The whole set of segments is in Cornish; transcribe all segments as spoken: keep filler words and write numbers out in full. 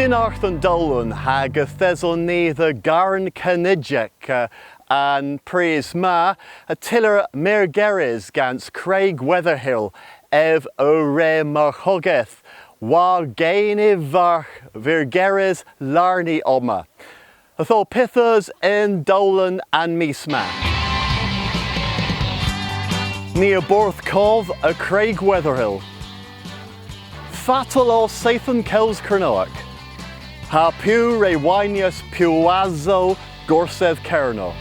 Dynnargh dhe'n dowlen hag yth eson ni dhe Garn Kenijek, eh, an prys ma, ha tyller meurgerys gans Craig Weatherhill, ev o re marghogeth, war geyn y vargh meurgerys Larni omma. Ytho pyth eus y'n dowlen an mis ma? Ni a borth kov a Craig Weatherhill. Fatel o Seythen Kews Kernewek? Ha piw re waynyas Piwasow Gorsedh Kernow?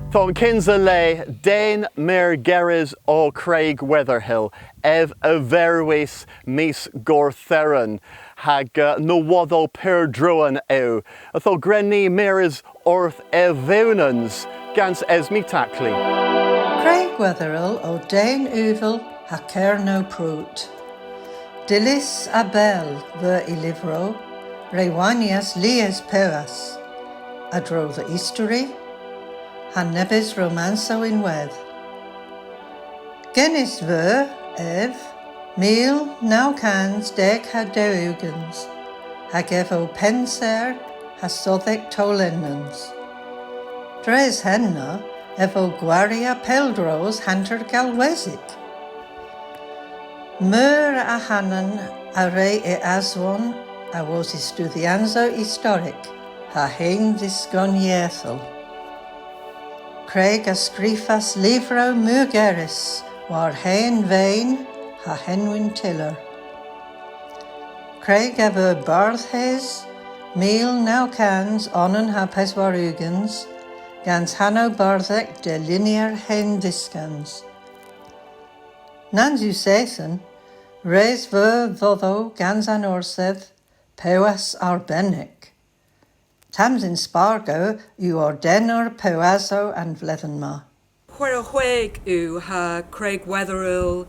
Ytho yn kynsa le, den meurgerys o Craig Weatherhill, ev a verwis mis Gortheren, hag, eh, nowodhow pur druan yw. Ytho gwren ni mires orth y vewnans gans Esme Tackley. Craig Weatherhill o den uvel ha Kernow prout. Dyllys ha bell veu y lyvrow, re waynyas lies piwas, a-dro dhe istori, ha nebes romansow ynwedh. Genys veu ev mil naw kans deg ha dew ugens, hag ev o pennser ha sodhek towlennans. Dres henna, ev o gwarier peldroes hanter galwesik. Meur ahanan a wre y aswon awos y studhyansow istorek ha hendhyskoniethel. Craig a skrifas lyvrow meurgerys war hen veyn ha henwyn tyller. Craig a veu bardhes mil naw kans onan ha peswar ugens gans hanow bardhek delinyer hendhyskans. Nans yw seythen, res veu dhodho gans an Orsedh piwas arbennik. Tamsin Spargo yw ordenor piwasow an vledhen ma. Hwer ha hweg yw ha Craig Weatherhill,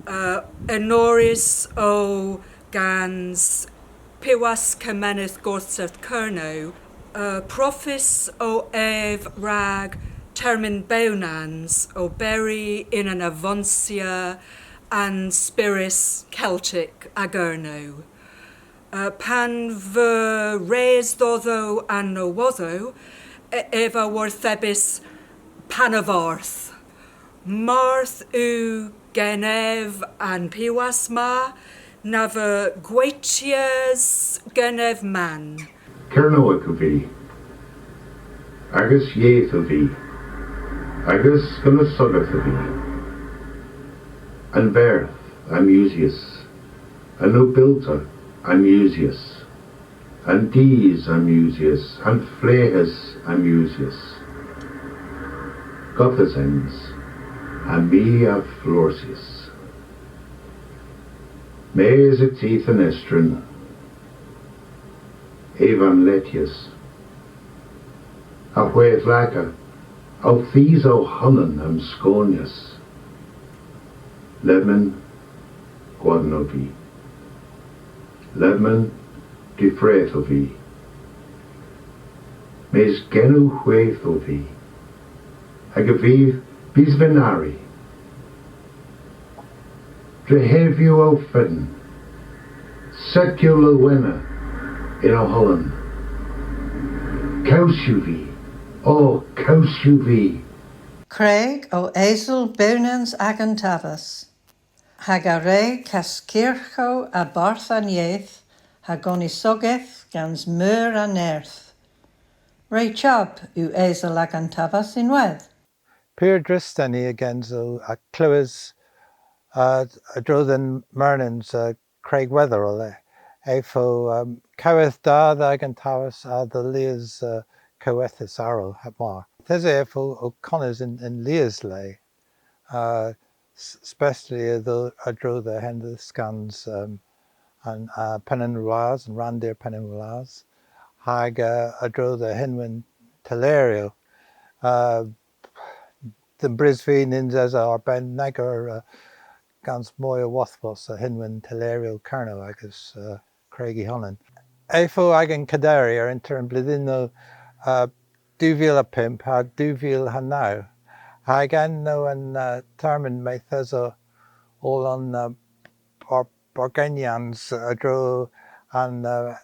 uh, enorys o gans Piwas Kemeneth Gorsedh Kernow, uh, profys o ev rag termyn bewnans oberi yn an avonsya an spyrys Keltek a Gernow. Uh, pan veu res dhodho an nowodhow, e-, ev a worthebis pana varth. Marth yw genev an piwas ma, na veu gwaytys genev mann. Kernowek ov vy, agas yeth ov vy, agas gonisogeth ov vy. An verdh a'm usys, an nobilta a'm usys, an dus a'm usys, an fleghes a'm usys. Godhesens, ha my a florsys. Mes y teuth an estren, ev a'm lettys. Ha hwedhla, ow thus ow honan a'm skoonyas. Lebmyn gwann ov vy. Lebmyn difreth ov vy. Mes genow hwedh ov vy, hag a vydh bys vynari. Dre hedhyw ow fenn, settyow lowena yn ow holan. Kows yw vy, o, kows yw vy. Craig o esel bewnans agan taves, hag a wre kaskyrghow a-barth an yeth ha gonisogeth gans meur a nerth. Ray Chubb yw esel agan taves ynwedh. Pur drist en ni a-gynsow ha klewes, uh, a-dro dhe'n mernans, uh, Craig Weatherhill, eh, ev o, um, koweth da dh'agan taves ha dhe lies, uh, kowethas arall, heb mar. Yth esa ev ow, ow konis yn, yn lies le, uh, s-, especially a-dro, a-dro dhe hendhyskans, um, an, uh, Penn an Wlas, an ranndir Penn an Wlas, hag, uh, a-dro dhe henwyn tylleryow, uh, dhe'm brys vy nyns esa arbenn nag, uh, gans moy a wodhvos a henwyn tylleryow Kernow ages, uh, Craig y honan. Ev o agan kaderyer ynter an bledhynnyow, uh, dew vil ha pymp ha dew vil ha naw. Hag ena an, uh, termyn mayth esa oll an, uh, ar-, bargenyans a-dro an, uh,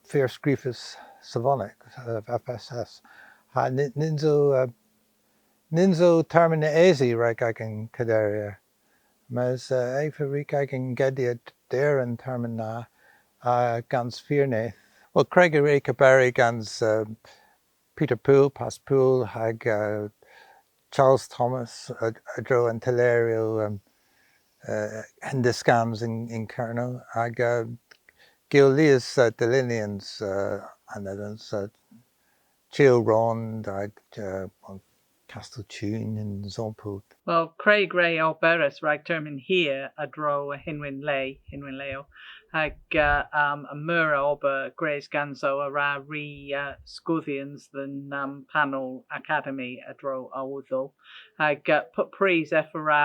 Furv Skrifys Savonek, uh, F S S. Ha ny-, nyns o, uh, nyns o termyn esy rag agan kaderyer. Mes, uh, ev a wrug agan gedya der an termyn na, uh, gans furneth. Wel, Craig a wrug oberi gans, uh, Peter Poole, Pas Poole, hag, uh, Charles Thomas, a, a-dro an tylleryow, um, uh, hendyskansow yn, yn Kernow, hag, uh, gul lies, uh, delinyans, uh, anedhons, uh, Chil Rond, hag, uh, Kastel Chun yn ensampel. Wel, Craig re oberas rag termyn hir a-dro a henwyn le, henwyn leow, hag, uh, um, a meur a ober gwrys ganso a wra ri, uh, skoodhyans dhe'n, um, panel Akademi a-dro a-dhodho. Hag, uh, pub prys ev a wra,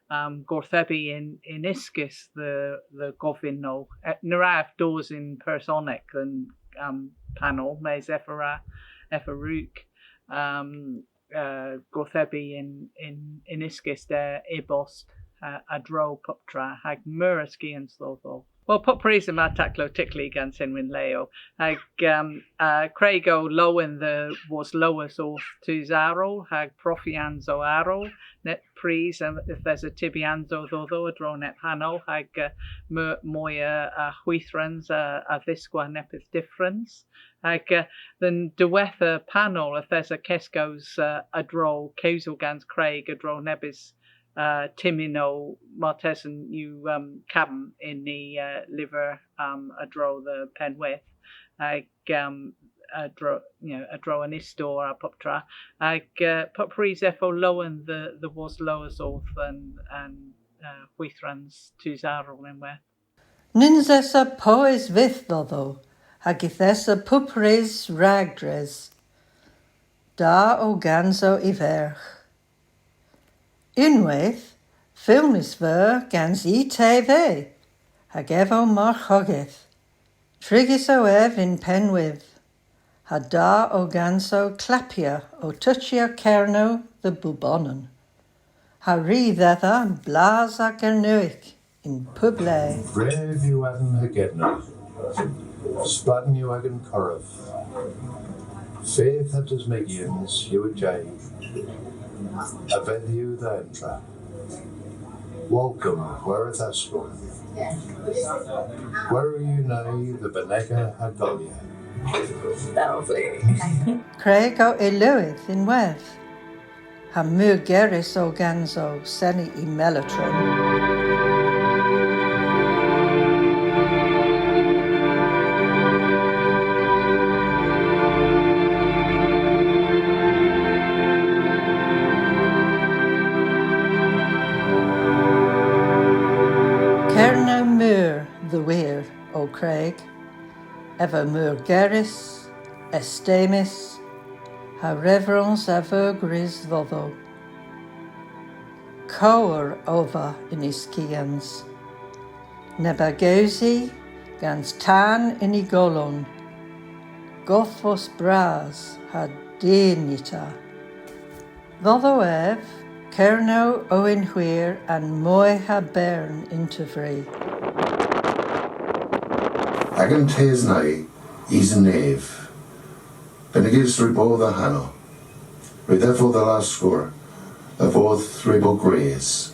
um, gorthebi yn, yn uskis dhe, dhe govynnow. Eh, na wra ev dos yn personek dhe'n, um, panel, mes ev a wra, ev a wrug, um, uh, gorthebi yn, yn, yn uskis der e-bost, uh, a-dro puptra, hag meur a skians dhodho. Wel, pub prys yma taklow tykli gans henwyn leow, hag, um, uh, Craig o lowen dhe woslowes orth tus arall, hag profyansow arall, neb prys, um, yth esa tybyansow dhodho a-dro neb hanow, hag, uh, mo-, moy a, a hwithrans, uh, a dhiskwa neppyth dyffrans. Hag, eh, dhe'n diwettha panel yth esa keskows, eh, a-dro kewsel gans Craig a-dro nebes, eh, temmyn o martesen yw, um, kavos yn y, eh, lyver, um, a-dro dhe Pennwydh. Hag, um, a-dro, you know, a-dro an istori a puptra. Hag, eh, pub prys ev o lowen dhe, dhe woslowes orth an, an, eh, hwithrans tus arall ynwedh. Nyns esa powes vyth dhodho, hag yth esa pupprys ragdres. Da o ganso y vergh. Unnweyth, fylmys veu gans Y T V, hag ev o marghogeth. Trigys o ev yn Pennwydh. Ha da o ganso klappya ow tochya Kernow dhe bubonan. Ha ri dhedha blas a Gernewek yn pub le. Brev yw agan hagedna, splann yw agan korev. Feth ha dismygyans yw y je, a vedh yw dha entra. Wolkom, gweres askorn. Gweres yw ni dhe benega ha golya. Lovely. Craig o ilewydh ynwedh. Ha meurgerys o ganso seni y mellotron. Kernow meur dhe wir o Craig. Ev o meurgerys, estemys, ha reverans a veu gwrys dhodho. Kowr o va yn y skians. Neb a gewsi gans tan yn y golon. Godhvos bras ha dignita. Dhodho ev, Kernow o yn hwir an moyha bern yn tevri. Agan tes ni ys yn nev, benegys re bo dha hanow. Re dheffo dha laskor, a vodh re bo gwrys,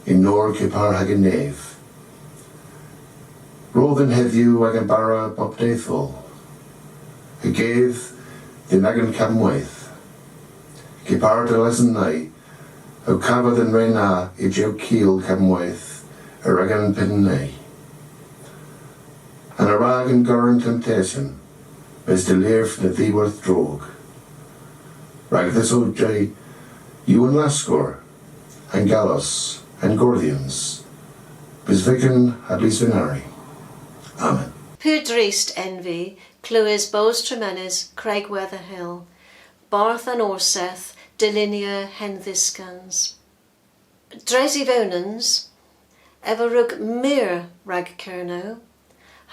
yn nor kepar hag yn nev. Ro dhyn hedhyw agan bara pub dydh oll, ha gav dhyn agan kammweyth. Kepar dell esen ni, ow kava dhe'n re na yw kul kammweyth er agan penn ni. Ha na wra agan gorra yn temptashyon, mes delirv dhe dhiworth drog. Rag dhis o Duw yw an laskor, an gallos, an gordhyans, bys vykken ha bys vynari. Amen. Pur drist en vy klewes bos tremenys Craig Weatherhill, bardh an Orsedh, delinyor hendhyskans. Dres y vewnans, ev a wrug meur rag Kernow,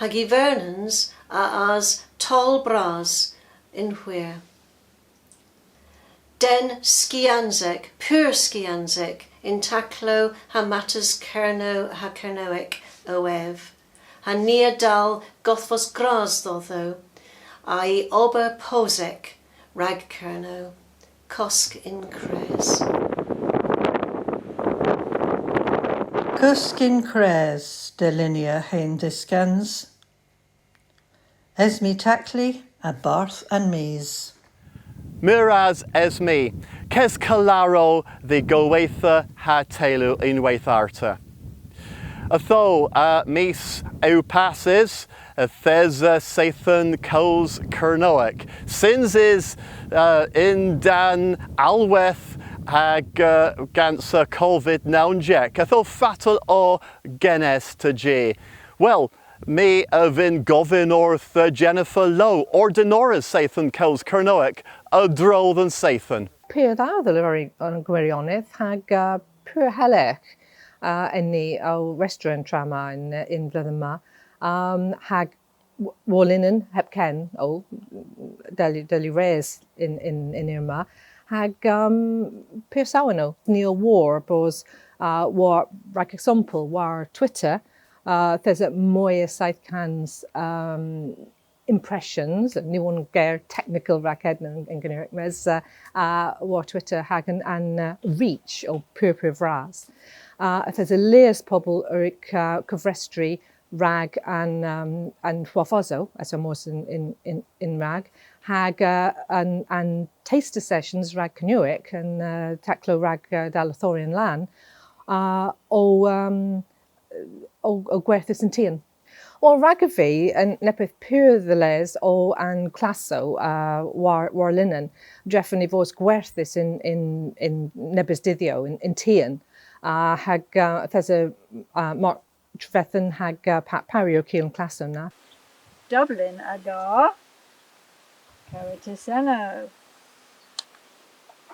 hag y vernans a as toll bras yn hwir. Den skiansek, pur skiansek, yn taklow ha matas Kernow ha Kernewek o ev, ha ni a dal godhvos gras dhodho, a'y ober posek rag Kernow, kosk yn kres. Kosk yn kres, delinya hen dyskans. Esme Tackley a Bardh an Mis. Meur ras Esme, keskalarow dhe gowetha ha teylu unweyth arta. Ytho, uh, mis yw passys, yth esa Seythen Kows Kernewek, synsys, uh, yn-dann alhwedh hag, uh, gans, uh, Covid nownsek. Ytho fatel o genes ta jy? Wel, my a vynn govyn orth, uh, Jennifer Lowe, ordenores Seythen Kows Kernewek, a-dro dhe'n seythen. Pur dha dhe leverel an gwiryonedh, hag, uh, pur hellek, uh, en ni ow restra an tra ma yn, uh, y'n vledhen ma. Um, hag w-, war linen hepken o, dell yw, dell yw res yn, yn, y'n eur ma. Hag, um, pur sewen o. Ni a wor bos, uh, war, rag ensampel, war Twitter, uh, yth esa moy es seyth kans, um, impressions, ny wonn ger technical rag hedna yn, yn Kernewek, mes, uh, uh, war Twitter hag an, an, uh, reach o pur, pur vras. Uh, yth esa lies pobel a wrug, uh, kofrestri rag an, um, an hwarvosow, esa mos yn, yn, yn, yn rag, hag, uh, an, an taster sessions rag Kernewek, an, uh, taklow rag, uh, dallethoryon lan, uh, o, um, o, o gwerthys yn tien. Wel, ragov vy, an neppyth pur dhe les o an klassow, uh, war, war linen. Drefen y vos gwerthys yn, yn, yn nebes dydhyow, yn, yn tien. Uh, hag, uh, yth esa, uh, Mark Trevethan hag, uh, Pat Parry ow kul an klassow na. Dublin a gar. Karatyseno.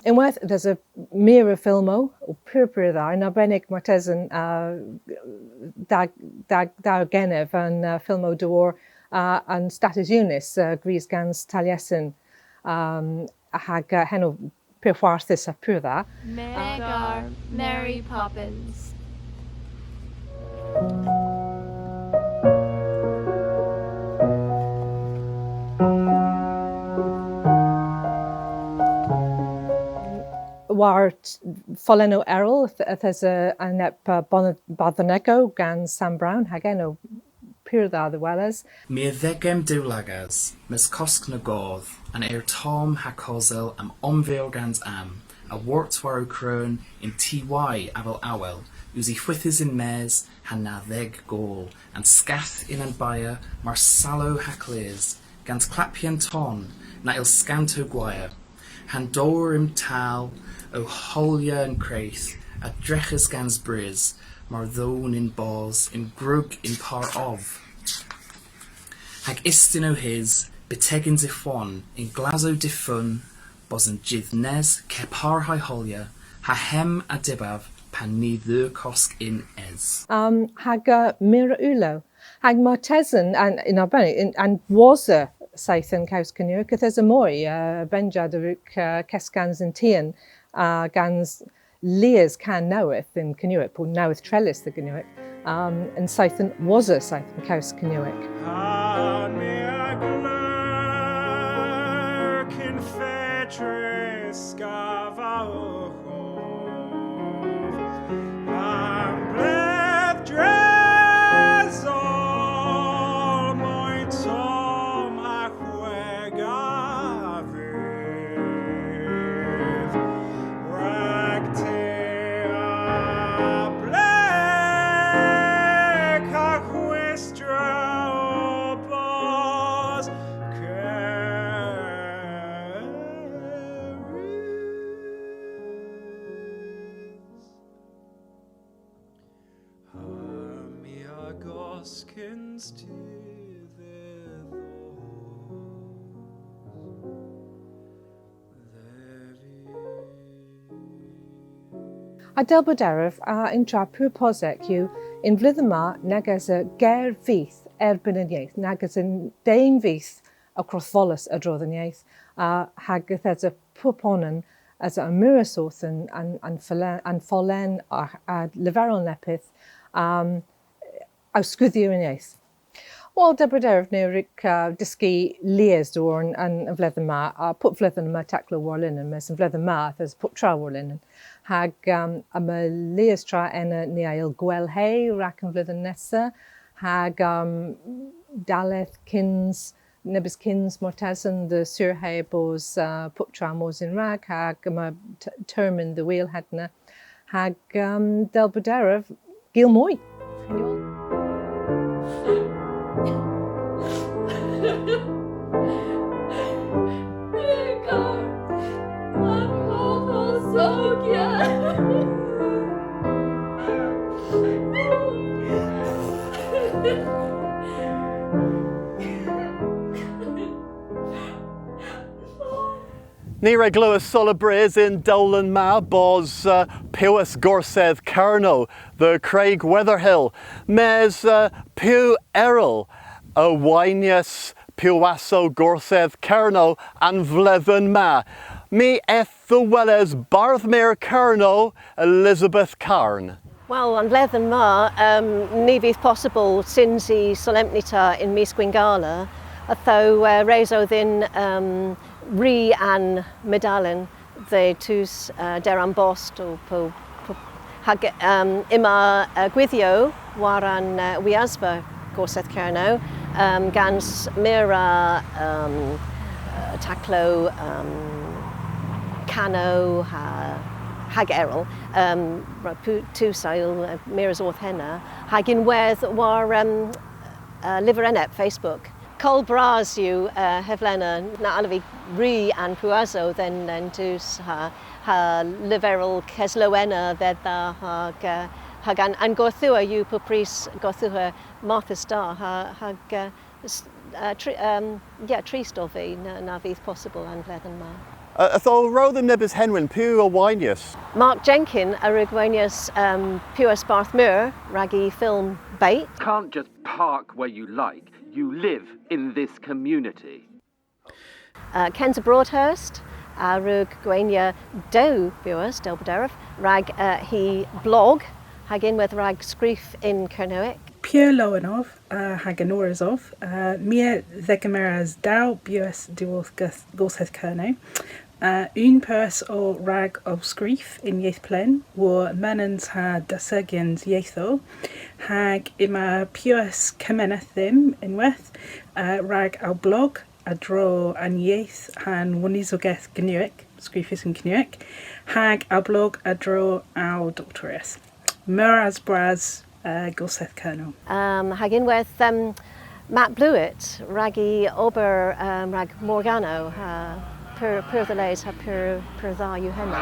Ynwedh, yth esa meur a fylmow, o pur pur dha, yn arbennik martesen, uh, da, da, da genev an, uh, fylmow dhyworth, uh, an Statys Unys, uh, gwrys gans Taliesin, um, hag, uh, henn o pur hwarthus ha pur dha. Megar Mary Poppins. War t-, folennow erel, yth, yth esa an neb, uh, Bardhonegow gans Sam Brown, hag henn o pur dha dhe weles. My a dhegem dewlagas, mes kosk na goodh, an ayr tomm ha kosel a'm omvir gans amm, a wort war ow kreun yn T Y avel awel, usi hwythys yn-mes ha na dheg gool, an skath yn an baya mar salow ha klys, gans klappyen tonn, na yll skanto gwaya. Ha'n dowr y'm tal, ow holya an kreyth, a dreghes gans brys, mar dhown yn bos, yn grug yn par ov. Hag ystynn o hys, byttegyns y hwonn, yn glasow difun, bos an jydh nes kepar ha'y holya, ha hemm a dybav pan ny dheu kosk yn es. Um, hag, uh, meur a ulow. Hag martesen, an, yn arbennik, yn, an wosa Seythen Kows Kernewek, yth esa moy, uh, benja a wrug, uh, keskans yn tien, uh, gans lies kan nowydh yn Kernewek, po nowydh trelys dhe Gernewek, um, yn seythen wosa Seythen Kows Kernewek. Ha my a goskynns ty dhe dhos. Ha dell brederav, uh, yn tra pur posek yw, y'n vledhen ma nag esa ger vyth erbynn an yeth, nag esa den vyth a grodhvolas a-dro dhe'n yeth, uh, hag yth esa pubonan, esa meur a sort an, an, an folen, an folen a, a leverel neppyth, um, ow skoodhya an yeth. Wel, dell brederav ni a wrug, uh, dyski lies dhyworth an, an, an vledhen ma, ha pub vledhen yma taklow warlinen, mes an vledhen ma yth esa puptra warlinen. Hag, um, yma lies tra ena ni a yll gwellhe rag an vledhen nessa, hag, um, dalleth kyns, nebes kyns martesen dhe surhe bos, uh, puptra mos yn-rag, hag yma t-, termyn dhe wul henna. Hag, um, dell brederav, gul moy. Ni re glewas seulabrys y'n dowlen ma bos, uh, Piwas Gorsedh Kernow dhe Craig Weatherhill. Mes, uh, piw erel a waynyas Piwasow Gorsedh Kernow an vledhen ma? My eth dhe weles Bardh Meur Kernow, Elizabeth Carne. Wel, an vledhen ma, um, ny vydh possybyl synsi solempnita yn mis Gwynngala, ytho, uh, res o dhyn, um, ri an medalen dhe dus, uh, der an bost po, po, hag, um, yma, uh, gwydhyow war an, uh, wiasva Gorsedh Kernow, um, gans meur a, um, uh, taklow, um, kanow ha, hag erel, um, tus a yll, uh, mires orth henna, hag ynwedh war, um, uh, lyver enep Facebook. Koll bras yw, uh, hevlena, na allav vy ri an piwasow dhe'n, dhe'n dus ha, ha leverel keslowena dhedha hag, uh, hag an, an gorthugher yw pupprys gorthugher marthys da ha, hag, uh, s-, uh, tri-, um, yeah, trist ov vy na, na vydh possybyl an vledhen ma. Uh, ytho ro dhymm nebes henwyn, piw a waynyas? Mark Jenkin a wrug gwaynya, um, Piwas Bardh Meur rag y film Bait. Can't just park where you like. You live in this community. Uh, Kensa Broadhurst a wrug gwaynya dew biwas, dell brederav, rag, uh, hy blog, hag ynwedh rag skrif yn Kernewek. Pur lowen ov, uh, hag enorys ov, uh, my a dhegemeras dew biwas dhyworth Gors-, Gorsedh Kernow. Uh, unn piwas o rag ow skrif yn yeth plen, war menans ha dasserghyans yethow, hag yma piwas kemeneth dhymm ynwedh, uh, rag ow blog, a-dro an yeth ha'n wonisogeth Gernewek, skrifys yn Kernewek, hag ow blog a-dro ow doktorieth. Meur ras bras, uh, Gorsedh Kernow. Um, hag ynwedh, um, Matt Blewett, rag y ober, um, rag Morganow, ha pur, pur dhe les, ha pur, pur dha yw henna.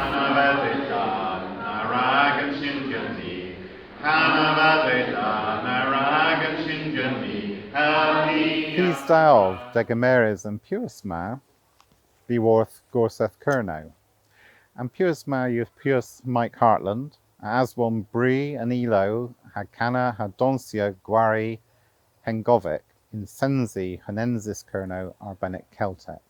Pes da ov degemeres an piwas ma dhyworth Gorsedh Kernow. An piwas ma yw piwas Mike Hartland, a aswon bri an ilow ha kana ha donsya gwari hengovek yn sensi honanieth Kernow arbennik Keltek.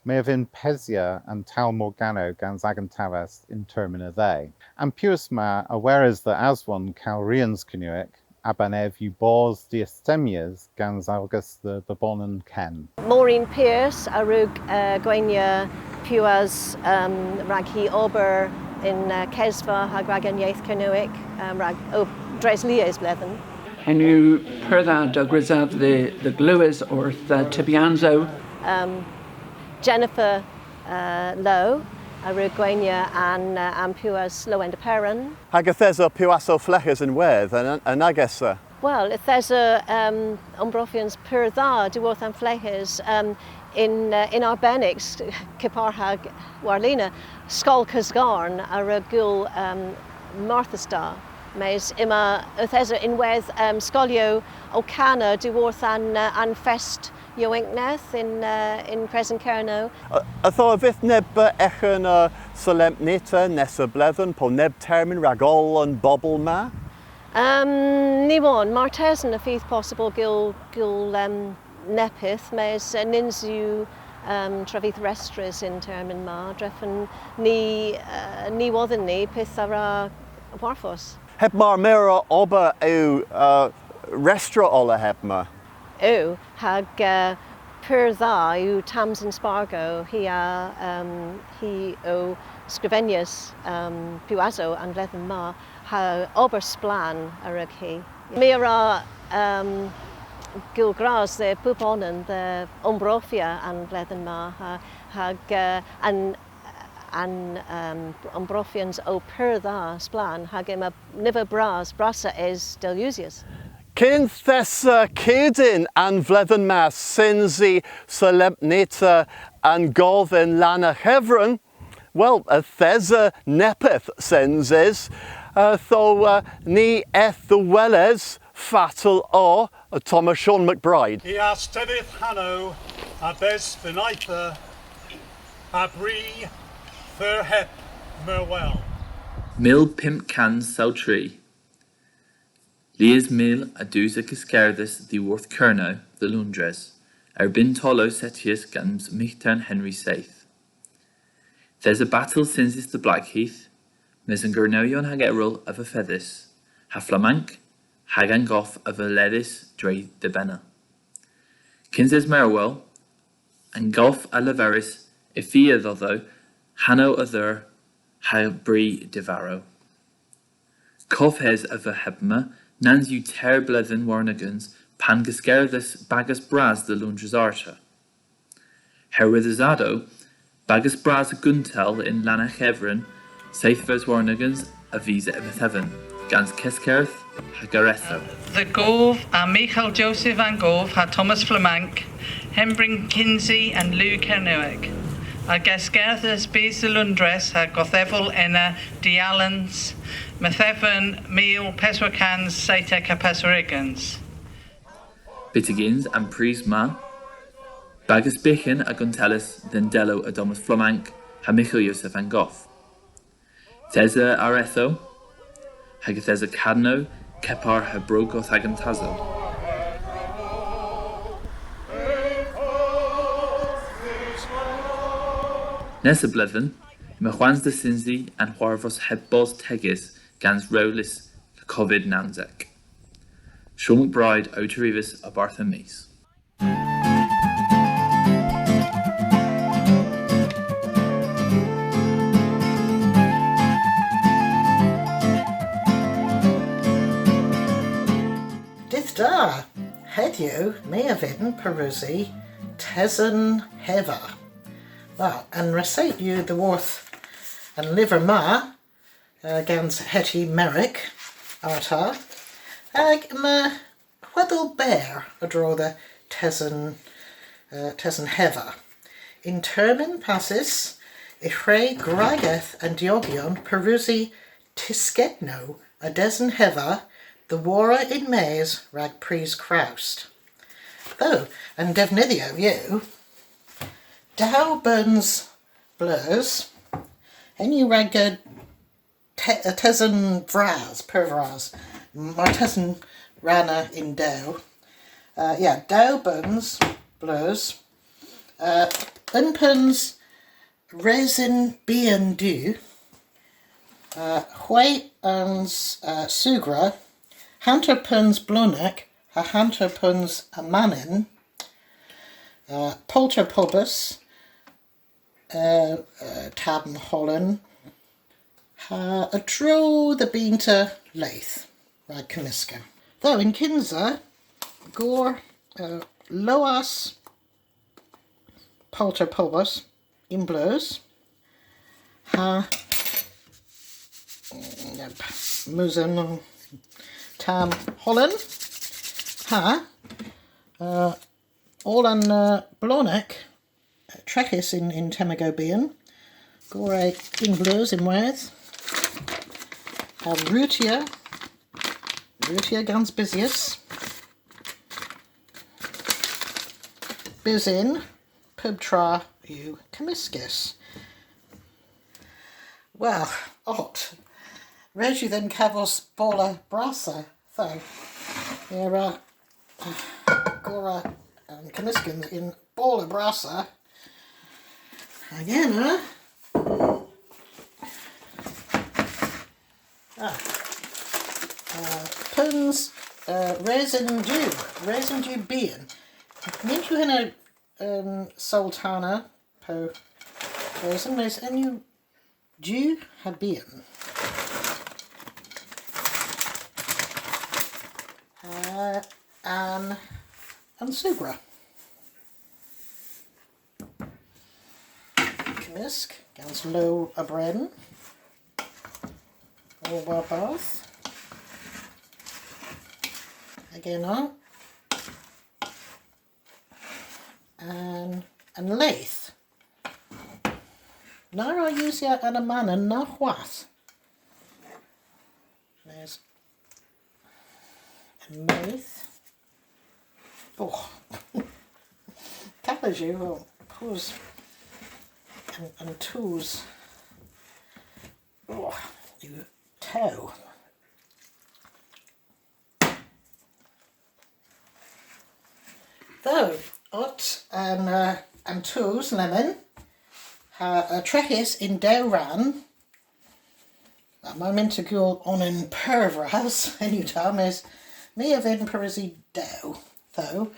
My a vynn pesya an towl Morganow gans agan taves yn termyn a dheu. An piwas ma a weres dhe aswon kawrians Kernewek a-benn ev yw bos diastemyes gans ogas dhe bubonan ken. Maureen Pierce a wrug, uh, gwaynya piwas, um, rag hy ober yn, uh, Kesva hag rag an yeth Kernewek, um, rag, oh, dres lies bledhen. Henn yw pur dha dell grysav dhe, dhe glewes orth, uh, tybyansow. Um, Jennifer, uh, Lowe a wrug gwaynya an, uh, an piwas Lowender Peran. Hag yth esa piwasow fleghes ynwedh, a, a nag esa? Wel, yth esa, um, ombrofyans pur dha dhyworth an fleghes, um, yn, uh, yn arbennik, s-, kepar ha warlena, Skol Keskarn a wrug gul, um, marthys da. Mes yma, yth esa ynwedh, um, skolyow ow kana dhyworth an, uh, an fest yowynkneth yn, uh, yn Kresen Kernow. A, ytho a vydh neb, uh, eghen, uh, solempnita nessa bledhen po neb termyn rag oll an bobel ma? Um, ny wonn, martesen y fydh possybyl gul, gul, um, neppyth, mes, uh, nyns yw, um, travyth restrys y'n termyn ma, drefen ny, uh, ny wodhon ni pyth a wra hwarvos. Heb mar meur a ober yw, uh, restra oll a hemma. Yw, hag, uh, pur dha yw Tamsin Spargo, hi a, um, hi o skrifennyas, um, Piwasow an vledhen ma, ha ober splann a wrug hi. My a wra, um, gul gras dhe bub onan dhe ombrofya an vledhen ma, ha, hag, uh, an an, um, ombrofyans o pur dha, splann, hag yma niver bras, brassa es dell usys. Kynth esa kudyn an vledhen ma synsi solempnita an gov yn Lannaghevran, wel, yth esa neppyth synsys, uh, ytho, uh, ni eth dhe weles fatel o Thomas Sean McBride. I a stevydh hanow a-bes vynitha ha bri fur heb merwel. Mil pymp kans saw tri. Lies mil a dus a geskerdhas dhiworth Kernow dhe Loundres, erbynn tollow settys gans myghtern Henry seyth. Yth esa batel synsys dhe Blackheath, mes an Gernowyon hag erel a veu fethys, ha Flamank hag an gov a veu ledhys dre dhibenna. Kyns es merwel, an gov a leveris y fia dhodho hanow a dhur ha bri divarow. Kovhes a veu hebma, nans yw teyr bledhen warn ugens pan geskerdhas bagas bras dhe Loundres arta. Herwydh usadow, bagas bras a guntel yn Lannaghevran seythves warn ugens a vis Metheven, gans keskerdh hag arethow. Dhe gov a Michael Joseph an Gov ha Thomas Flamank, Hembren kynsi an lu Kernewek, a geskerdhas bys dhe Loundres ha godhevel ena dialans Metheven mil peswar kans seytek ha peswar ugens. Byttegyns an prys ma, bagas byghan a guntellas dhe'n delow a Thomas Flamank ha Michael Joseph an Gov. Yth esa arethow, hag yth esa kadnow kepar ha Bro Goth agan Tasow. Nessa bledhen, yma hwans dhe synsi an hwarvos heb bos tegys gans rewlys Covid nownsek. Sean McBride ow terivas a-barth An Mis. Dydh da! Hedhyw my a vynn pareusi tesen heva. Wel, an resayt yw dhyworth an lyver ma, uh, gans Hettie Merrick arta, hag yma hwedhel berr a-dro dhe tesen, uh, tesen heva. Y'n termyn passys, y hwre gwrageth an diogyon pareusi tiskennow a desen heva dhe worra yn-mes rag prys krowst. Ytho, an devnydhyow yw dew beuns bleus, henn yw rag, uh, te-, uh, tesen vras, pur vras. Martesen ranna yn dew. Uh, yeah, dew beuns bleus. Uh, unn peuns resin bian du. Uh, hwegh ouns, uh, sugra. Hanter peuns blonek, ha hanter peuns amanyn. Uh, polter pobas. Uh, uh, tabm holan, ha a-dro dhe beynta leth rag kemyska. Ytho, yn kynsa, gorr, uh, loas polter pobas yn bleus, ha, yep, musen tabm holan, ha, uh, oll an, uh, blonek treghys yn, yn temmigow bian. Gorr yn bleus ynwedh. Ha rutya. Rutya gans bysies. Bys yn pub tra yw kemyskys. Wel, ott. Res yw dhymm kavos bolla brassa. Ytho, my a wra gorra an kemyskans yn bolla brassa. Hag ena, ah, Uh, peuns, uh, resin du, resin du bian. Nyns yw henna, um, sultana po resin, mes henn yw du ha bian. Uh, an, an sugra. Kemysk, gans lo a bren. Oll warbarth. Hag ena. An, an leth. Na wra usya an amanyn na hwath. There's an leth. Oh. Kales yw, oh, pus. An, an toos. Oh, yw tew. Ytho, ot an, uh, an toos lemmyn ha, uh, treghys yn dew rann. Yma, my a mynnsa gul onan pur vras, henn yw da, mes my a vynn pareusi dew. Ytho,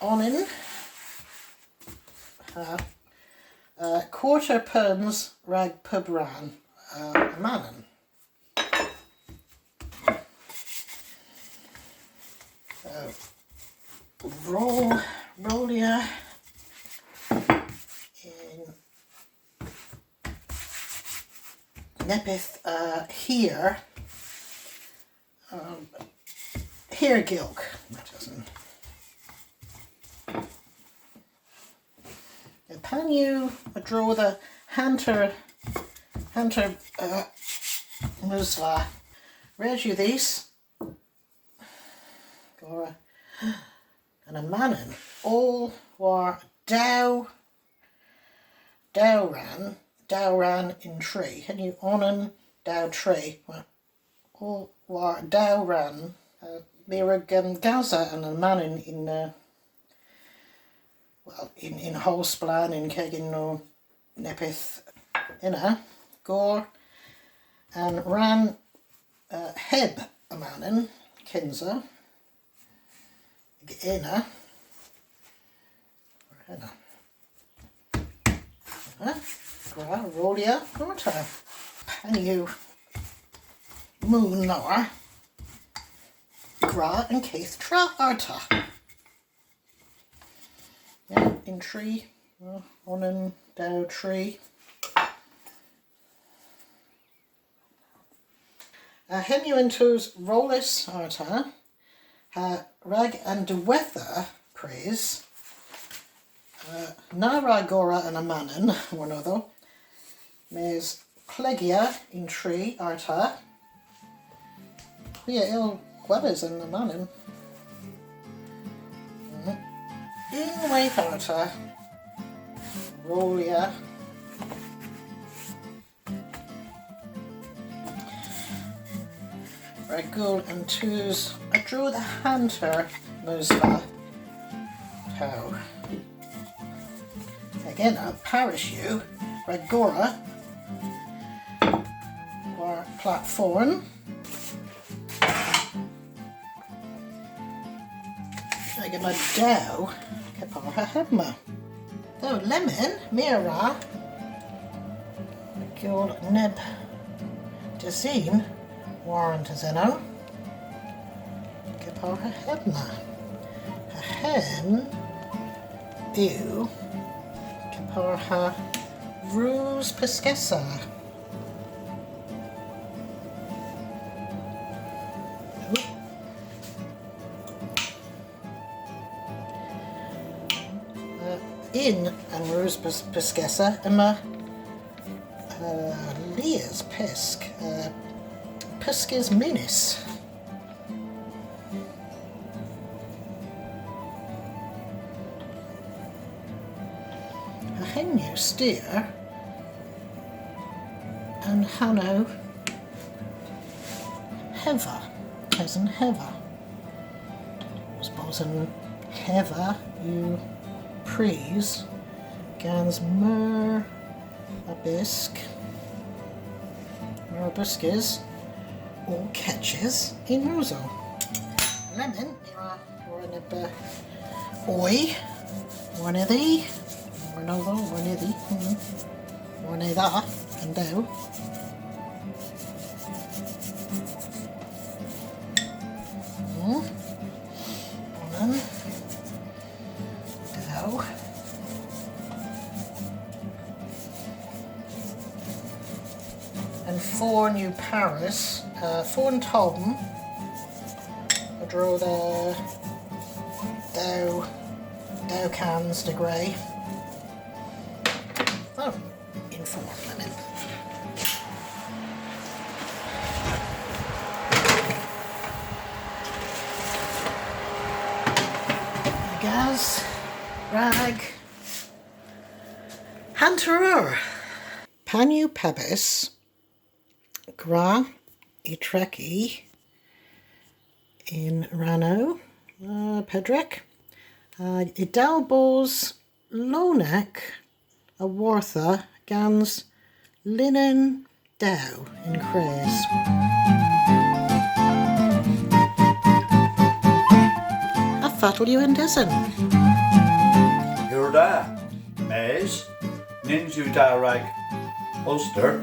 onan, uh, uh, kwarter peuns rag pub rann, uh, amanyn. So, roll, rolya yn neppyth, uh, hir, um, hirgylgh, that doesn't. Pan yw a-dro dhe hanter, hanter, uh, musla, res yw dhis gorra an amanyn oll war dew, dew rann, dew rann yn tri. Henn yw onan, dew, tri. Wel, oll war dew rann. Uh, my a wrug, um, gasa an amanyn yn, uh, wel, yn, yn howl splann, yn kegin po neppyth. Ena, gorr an rann, uh, heb amanyn kynsa. Ena. Ena. Ena. Gwra rolya arta. Pan yw moon lowr, gwra an keth tra arta. Yeah, yn tri. Onan, dew, tri. Ha hemm yw an toos rollys arta, ha rag an diwettha prys, uh, na wra gorra an amanyn warnodho, mes plegya yn tri arta. Hwi a yll gweles an amanyn. Mhm. Unnweyth arta. Rolya. Rag gul an toos a-dro dhe hanter musla. Hag ena, parys yw rag gorra war platform. Hag yma dew kepar ha hemma. Ytho lemmyn, my a wra gul neb desin war an tesennow kepar ha hemma. Ha henn yw kepar ha rus pyskessa. Uh, yn an rus pys-, pyskessa yma, uh, lies pysk, uh, pyskes munys. Ha henn yw styr an hanow heva, tesen heva. Suppose an heva yw prys gans meur a bysk, meur a byskes, Ow kachys yn usow. Lemmyn, ni a wra, wra neb, uh, oy. Warnedhi. Warnodho, warnedhi. Hmm. Warnedha. An dew. Hmm. Onan. Dew. An forn yw parys, uh, forn tomm, a-dro dhe dew, dew kans degre. Oh, yn forn, lemmyn. Gas, rag, hanter eur. Pan yw pebys, gwra y treghi yn rannow, uh, pedrek. Uh, y tal bos lonek a wortha gans linen dew yn kres. Ha fatel yw an desen? Pur dha. Mes, nyns yw da rag oster.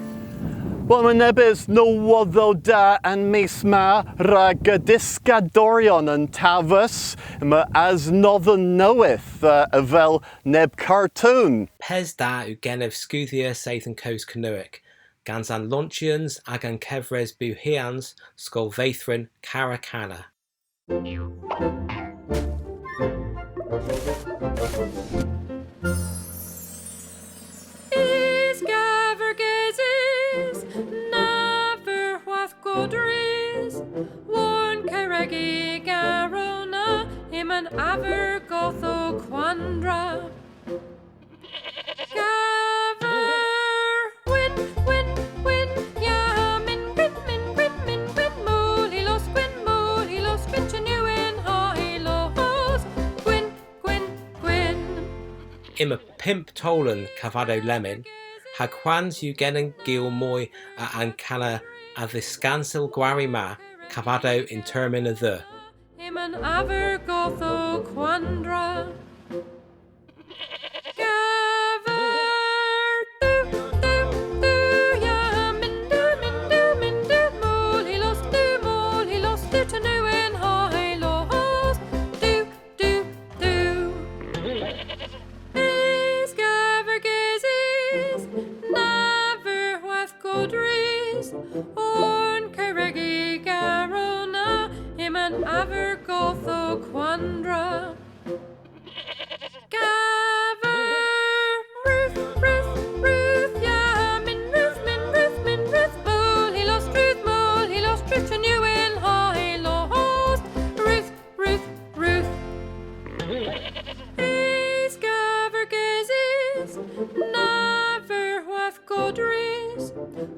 Wel, yma nebes nowodhow da an mis ma rag, uh, dyskadoryon an taves. Yma asnodhon nowydh, uh, avel neb kartoon. Pes da yw genev skoodhya Seythen Kows Kernewek, gans an lonchyans hag an kevres bewhyans Skol Veythrin Kara Kana. Eus gaver gesys? Na veur hwath godrys. Warn keregi garona, yma'n aver goth ow kwandra. Gaver! Gwynn, gwynn, gwynn, ya, mynn gwynn, mynn gwynn, mynn gwynn, moul hy lost, gwynn, moul hy lost, gwynn, yw yn ha hy lost, gwynn, gwynn, gwynn. Yma pymp towlen kavadow lemmyn, ha hwans yw genen gul moy a an kana a dhyskansyl gwari ma kavadow yn termyn a dheu. Yma'n aver goth ow kwandra. Gaver, du, du, du, ya, mynn du, mynn du, mynn du, moul hy lost, du, moul hy lost, du, ta, yw yn ha hy lost, du, du, du. Eus gaver gesys? Na veur hwath godrys. Warn keregi garona, yma'n aver goth ow kwandra. Gaver! Ruth, Ruth, Ruth, ya, mynn Ruth, mynn Ruth, mynn Ruth, moul hy lost, Ruth, moul hy lost, Ruth, ta, yw yn ha hy lost, Ruth, Ruth, Ruth. Eus gaver gesys? Na veur hwath godrys.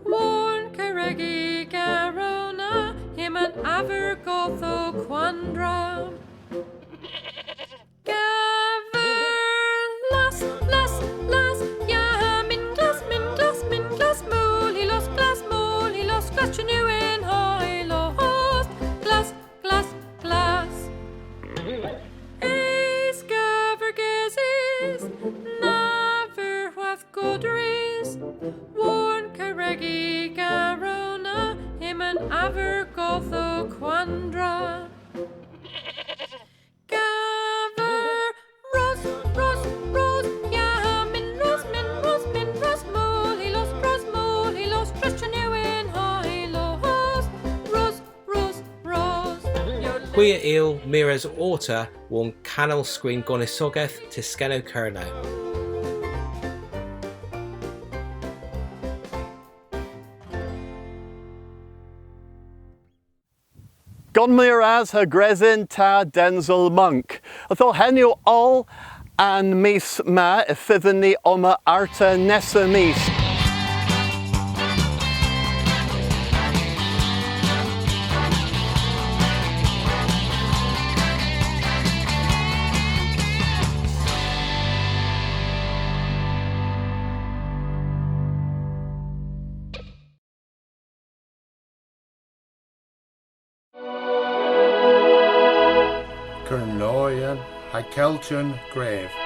Warn keregi garona, yma'n aver goth ow kwandra. Gaver! Las, las, las, ya, mynn glas, mynn glas, mynn glas, moul hy lost, glas, moul hy lost, glas, ta, yw yn ha hy lost, glas, glas, glas. Eus gaver gesys? Na veur hwath godrys. Warn keregi garona, yma'n aver goth ow kwandra. Gaver! Ros, ros, ros, ya, mynn ros, mynn ros, mynn ros, moul hy lost, ros, moul hy lost, ros, ta, yw yn ha hy lost, ros, ros, ros. Hwi a yll mires orta warn kanal skrin gonisogeth Tiskennow Kernow. Gonn meur ras ha gresen ta Denzil Monk. Ytho henn yw oll an mis ma, y fydhyn ni omma arta nessa mis. Lowen ha kelton grev.